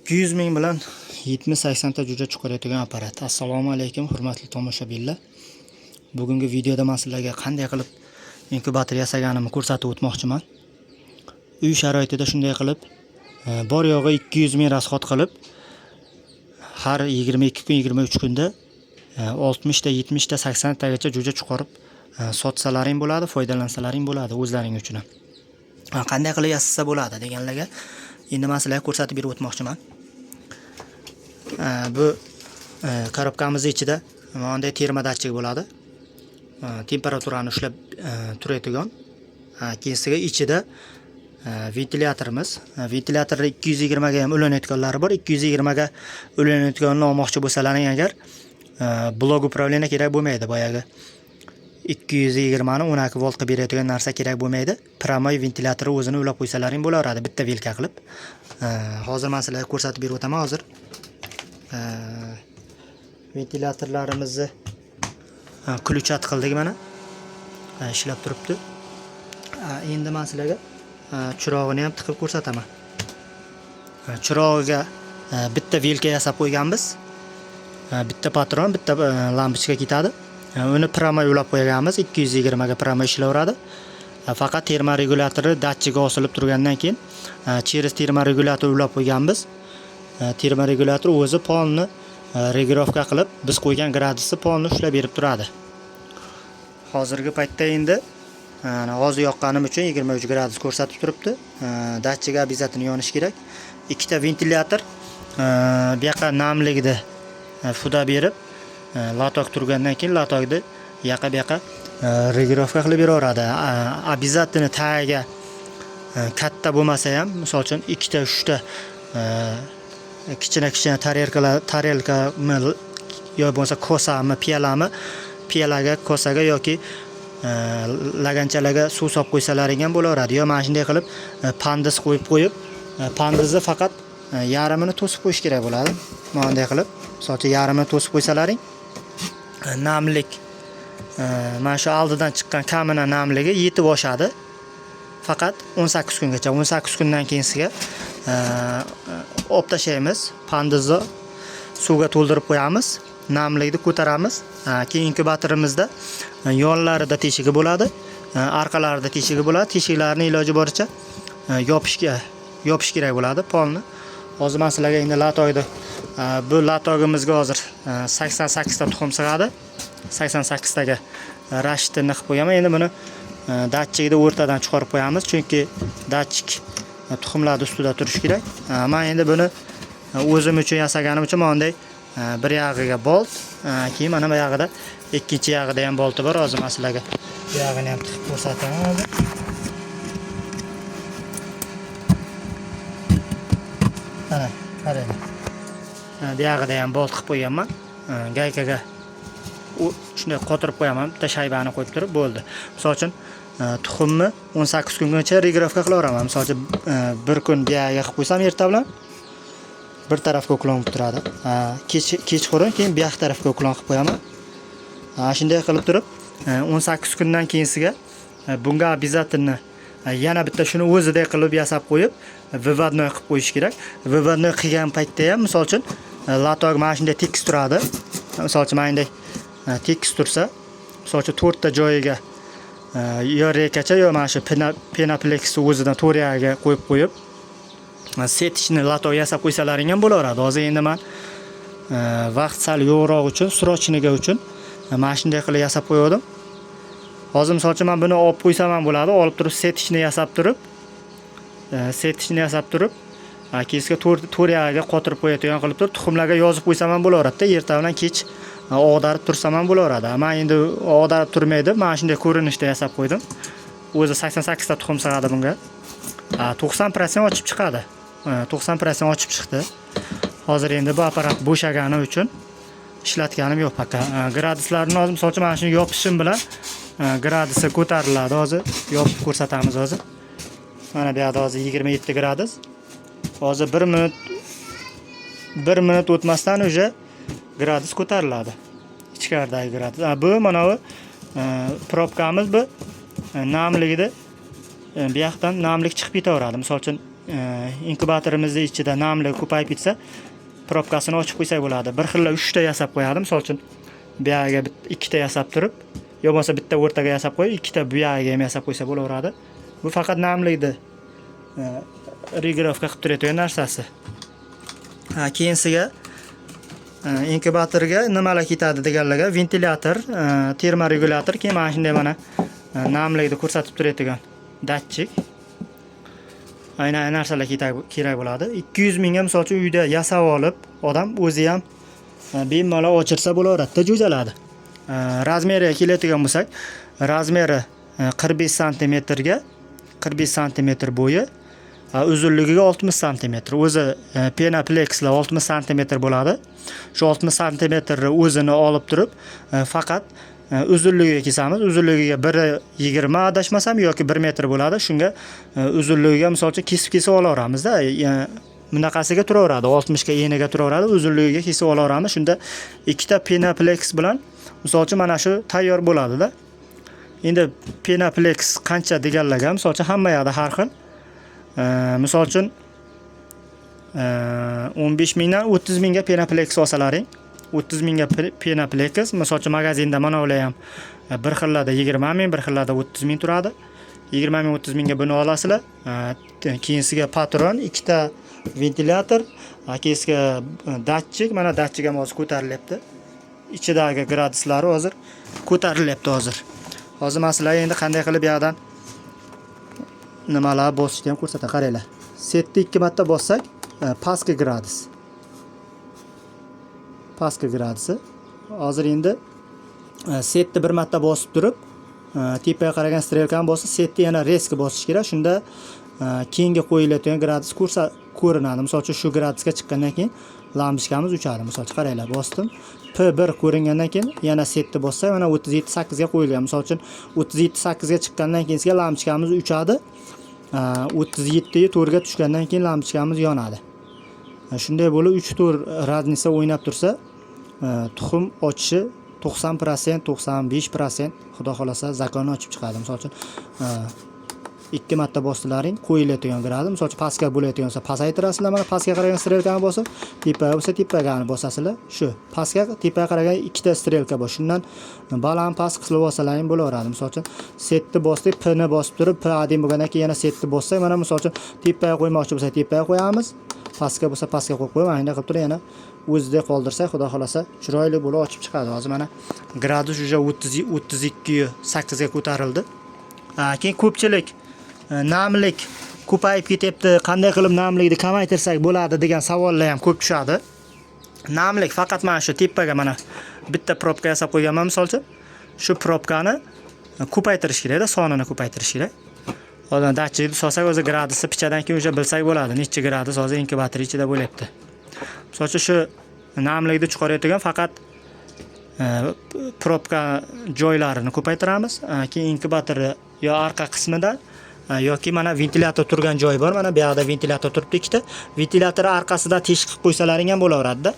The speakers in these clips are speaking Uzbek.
200 ming bilan 70-80 ta jo'ja chiqaradigan apparat. Assalomu alaykum, hurmatli tomoshabinlar. Bugungi videoda men sizlarga qanday qilib inkubator yasaganimni ko'rsatib o'tmoqchiman. Uy sharoitida shunday qilib bor yo'g'i 200 ming rasxod qilib har 22 kun, 23 kunda 60 ta, 70 ta, 80 tagacha jo'ja chiqarib sotsalaring bo'ladi, foydalansalaring bo'ladi o'zlaring uchun. Qanday qilib yasasa bo'ladi deganlarga endi men sizlarga ko'rsatib berib o'tmoqchiman. Bu korobkamizni ichida mana bunday termodatchik bo'ladi. Temperaturani ushlab turadigan. Keyinsiga ichida ventilyatorimiz. Ventilyatorni 220 ga ham ulanayotganlari bor. 220 ga ulanayotganini olmoqchi bo'lsalaring agar blok управления kerak bo'lmaydi boyagi. 220 ni 12 volt qilib beradigan narsa kerak bo'lmaydi. Прямой ventilyatorni o'zini ulab qo'ysalaring bo'laveradi bitta vilka qilib. Hozir men sizlarga ko'rsatib berib o'taman hozir. Ventilyatorlarimizni включать qildik mana. Ishlab turibdi. Endi men sizlarga chirog'ini ham tiqib ko'rsataman. Chirog'iga bitta vilka yasab qo'yganmiz. Bitta patron, bitta lampochka ketadi. Uni прямой ulab qo'yganmiz. 220 ga прямой ishlayveradi. Faqat termoregulyatori datchikka osilib turgandan keyin через termoregulyator ulab qo'yganmiz. Termoregulyator o'zi polni регулировка qilib, biz qo'ygan gradusni polni ushlab berib turadi. Hozirgi paytda endi ana hozir yoqqanim uchun 23 gradus ko'rsatib turibdi. Datchik обязательно yonishi kerak. Ikkita ventilyator bu yoqqa namligida fuda berib, lotok turgandan keyin lotokni yoqqa bu yoqqa регулировка qilib beraveradi. Обязательно tagiga katta bo'lmasa ham, misol uchun ikkita, uchta kichkina kichkina tarelkalar, tarelkami yo bo'lmasa kosami, piyolami, piyolaga, kosaga yoki laganchalarga suv solib qo'ysalaring ham bo'laveradi. Yo mana shunday qilib pandiz qo'yib qo'yib, pandizni faqat yarmini to'sib qo'yish kerak bo'ladi. Mana bunday qilib, misol uchun yarmini to'sib qo'ysalaring, namlik mana shu oldidan chiqqan kamina namligi yetib oshadi. Faqat 18 kungacha. 18 kundan keyin sizga olib tashlaymiz. Pandizni suvga to'ldirib qo'yamiz. Namlikni ko'taramiz. Keyin inkubatorimizda yonlarida teshigi bo'ladi, orqalarida teshigi bo'ladi. Teshiklarni iloji boricha yopish kerak bo'ladi polni. Hozir men sizlarga endi latokni, bu latogimizga hozir 88 ta tuxum sig'adi. 88 taga rashtini qilib qo'yaman. Endi buni datchikni o'rtadan chiqarib qo'yamiz, chunki datchik tuxumlarni ustida turishi kerak. Men endi buni o'zim uchun yasaganim uchun mana bunday bir yog'iga bolt, keyin mana bu yog'ida ikkinchi yog'ida ham bolti bor. Hozir men sizlarga bu yog'ini ham tiqib ko'rsataman hozir. Mana qaranglar. Bu yog'ida ham bolt qilib qo'yganman. Gaykaga u shunday qotirib qo'yaman, bitta shaybani qo'yib turib bo'ldi. Misol uchun tuxumni 18 kungacha регулировка qilaveraman. Misol uchun bir kun bu yog'iga qilib qo'ysam erta bilan bir tarafga uklon bo'lib turadi. Kechqurun keyin bu yoq tarafga uklon qilib qo'yaman. Shunday qilib turib 18 kundan keyinsiga bunga обязательно yana bitta shuni o'ziday qilib yasab qo'yib, выводной qilib qo'yish kerak. Выводной qilgan paytda ham misol uchun latok mana shunday tekis turadi. Misol uchun mana bunday tekis tursa, misol uchun to'rtta joyiga yo rekacha yo mana shu penoplexni o'zidan to'rt yog'iga qo'yib qo'yib setishni latok yasab qo'ysalaring ham bo'laveradi. Hozir endi men vaqt sal yo'qroq uchun, срочный ga uchun mana shunday qilib yasab qo'ygandim. Hozir misol uchun men buni olib qo'ysam ham bo'ladi. Olib turib setishni yasab turib, setishni yasab turib, keyinsiga to'rt yog'iga qotirib qo'yadigan qilib turib, tuxumlarga yozib qo'ysam ham bo'laveradi-da. Erta bilan kech og'darib tursam ham bo'laveradi. Men endi og'darib turmaydi. Mana shunday ko'rinishda yasab qo'ydim. O'zi 88 ta tuxum sig'adi bunga. 90% ochib chiqadi. 90% ochib chiqdi. Hozir endi bu apparat bo'shagani uchun ishlatganim yo'q пока. Graduslarni hozir misol uchun mana shuni yopishim bilan gradusi ko'tariladi. Hozir yopib ko'rsatamiz hozir. Mana bu yoqda hozir 27 gradus. Hozir 1 minut 1 minut o'tmasdan уже gradus ko'tariladi. Ichkaridagi gradus. Bu mana bu probkamiz bu namligida bu yoqdan namlik chiqib ketaveradi. Misol uchun Inkubatorimizni ichida namlik ko'payib ketsa, probkasini ochib qo'ysak bo'ladi. Bir xilla 3 ta yasab qo'yadi. Misol uchun, bu yog'iga ikkita yasab turib, yo bo'lmasa bitta o'rtaga yasab qo'yib, ikkita bu yog'iga ham yasab qo'ysa bo'laveradi. Bu faqat namlikni регулировка qilib turadigan narsasi. Ha, keyinsiga inkubatorga nimalar ketadi deganlarga: ventilyator, termoregulyator, keyin mana shunday mana namlikni ko'rsatib turadigan datchik. Aynan narsalar kerak bo'ladi. 200 mingga, misol uchun, uyda yasab olib, odam o'zi ham bemalol ochirsa bo'laveradida jo'jalarni. Размер iga keladigan bo'lsak, размер i 45 santimetrga 45 santimetr bo'yi, uzunligiga 60 santimetr. O'zi penoplekslar 60 santimetr bo'ladi. Shu 60 santimetrni o'zini olib turib, faqat uzunligiga kesamiz. Uzunligiga 1,20 adashmasam yoki 1 metr bo'ladi. Shunga uzunligiga, misol uchun, kesib-kesib olaveramizda. Bunaqasiga turaveradi. 60 ga eniga turaveradi. Uzunligiga kesib olaveramiz. Shunda ikkita penopleks bilan, misol uchun, mana shu tayyor bo'ladida. Endi penopleks qancha deganlarga, misol uchun, hamma yoqda har xil. Misol uchun, 15 mingdan 30 mingga penopleks olsalaring, 30 mingga penopleks, misol uchun, magazinda mana ular ham bir xillarda 20 ming, bir xillarda 30 ming turadi. 20 ming, 30 mingga buni olasizlar. Keyinsiga patron, ikkita ventilyator, keyinsiga datchik, mana datchik ham hozir ko'tarilyapti. Ichidagi graduslari hozir ko'tarilyapti hozir. Hozir man sizlarga endi qanday qilib bu yoqdan nimalar bosishni ham ko'rsataman. Qaranglar. Setni ikki marta bossak, pastki gradus. Pastki gradusi. Hozir endi setni bir marta bosib turib, tepaga qaragan strelkani bosib, setni yana резко bosish kerak. Shunda keyingi qo'yiladigan gradus ko'rinadi. Misol uchun, shu gradusga chiqqandan keyin lampochkamiz o'chadi. Misol uchun, qaranglar, bosdim. P1 ko'ringandan keyin yana setni bossak, mana 37.8 ga qo'yilgan. Misol uchun, 37.8 ga chiqqandan keyin sizga lampochkamiz o'chadi. 37 to'rtga tushgandan keyin lampochkamiz yonadi. Shunday bo'lib 3-4 разница o'ynab tursa, tuxum ochishi 90%, 95%, xudo xolasa, закон ochib chiqadi. Misol uchun, ikki marta bosdilaring, qo'yiladigan gradus, misol uchun, pastga bo'layotgan bo'lsa, pasaytirasizlar, mana pastga qaragan strelkani bosib, tepaga bo'lsa, tepagani bosasizlar. Shu pastga, tepaga qaragan ikkita strelka bor. Shundan baland past qilib olsalaring bo'laveradi. Misol uchun, setni bosdik, P ni bosib turib, P1 bo'lgandan keyin yana setni bossak, mana, misol uchun, tepaga qo'ymoqchi bo'lsak, tepaga qo'yamiz. Pastga bo'lsa, pastga qo'yib qo'yib, mana bunday qilib turib yana o'zida qoldirsak, xudo xolasa, chiroyli bo'lib ochib chiqadi. Hozir mana gradus уже 30, 32.8 ga ko'tarildi. Ha, keyin ko'pchilik namlik ko'payib ketyapti, qanday qilib namlikni kamaytirsak bo'ladi degan savollar ham ko'p tushadi. Namlik faqat mana shu tepaga mana bitta probka yasab qo'yganman, misol uchun. Shu probkani ko'paytirish kerakda, sonini ko'paytirish kerak. Hozir datchikni solsak, o'zi gradusi pichadan keyin уже bilsak bo'ladi, necha gradus hozir inkubator ichida bo'lyapti. Misol uchun, shu namlikni chiqaradigan faqat probka joylarini ko'paytiramiz. Keyin inkubatorni yo orqa qismida yoki mana ventilyator turgan joy bor. Mana bu yoqda ventilyator turibdi ikkita. Ventilyator orqasida teshik qilib qo'ysalaring ham bo'laveradida.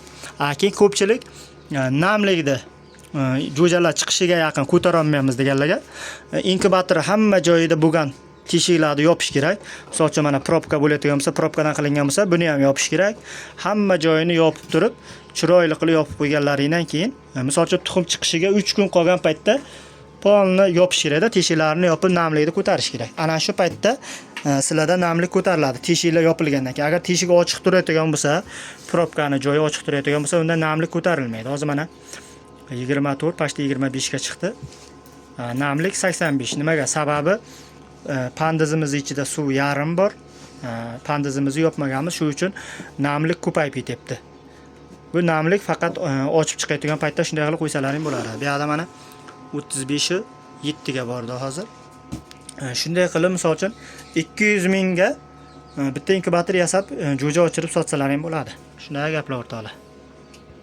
Keyin ko'pchilik namlikni jo'jalar chiqishiga yaqin ko'tarolmaymiz deganlarga, inkubator hamma joyida bo'lgan teshiklarni yopish kerak. Misol uchun, mana probka bo'ladigan bo'lsa, probkadan qilingan bo'lsa, buni ham yopish kerak. Hamma joyini yopib turib, chiroyli qilib yopib qo'yganlaringdan keyin, misol uchun, tuxum chiqishiga 3 kun qolgan paytda polni yopish kerakda, teshiklarni yopib, namlikni ko'tarish kerak. Ana shu paytda sizlarda namlik ko'tariladi, teshiklar yopilgandan keyin. Agar teshik ochiq turadigan bo'lsa, probkani joyi ochiq turadigan bo'lsa, unda namlik ko'tarilmaydi. Hozir mana 24, почти 25 ga chiqdi. Namlik 85. Nimaga? Sababi pandizimiz ichida suv yarim bor. Pandizimizni yopmaganmiz, shu uchun namlik ko'payib ketyapti. Bu namlik faqat ochib chiqayotgan paytda shunday qilib qo'ysalaring bo'ladi. Bu yoqda mana 35 7 ga bordi hozir. Shunday qilib, misol uchun, 200 mingga bitta inkubator yasab, jo'ja ochirib sotsalaring bo'ladi. Shunday gaplar, o'rtoqlar.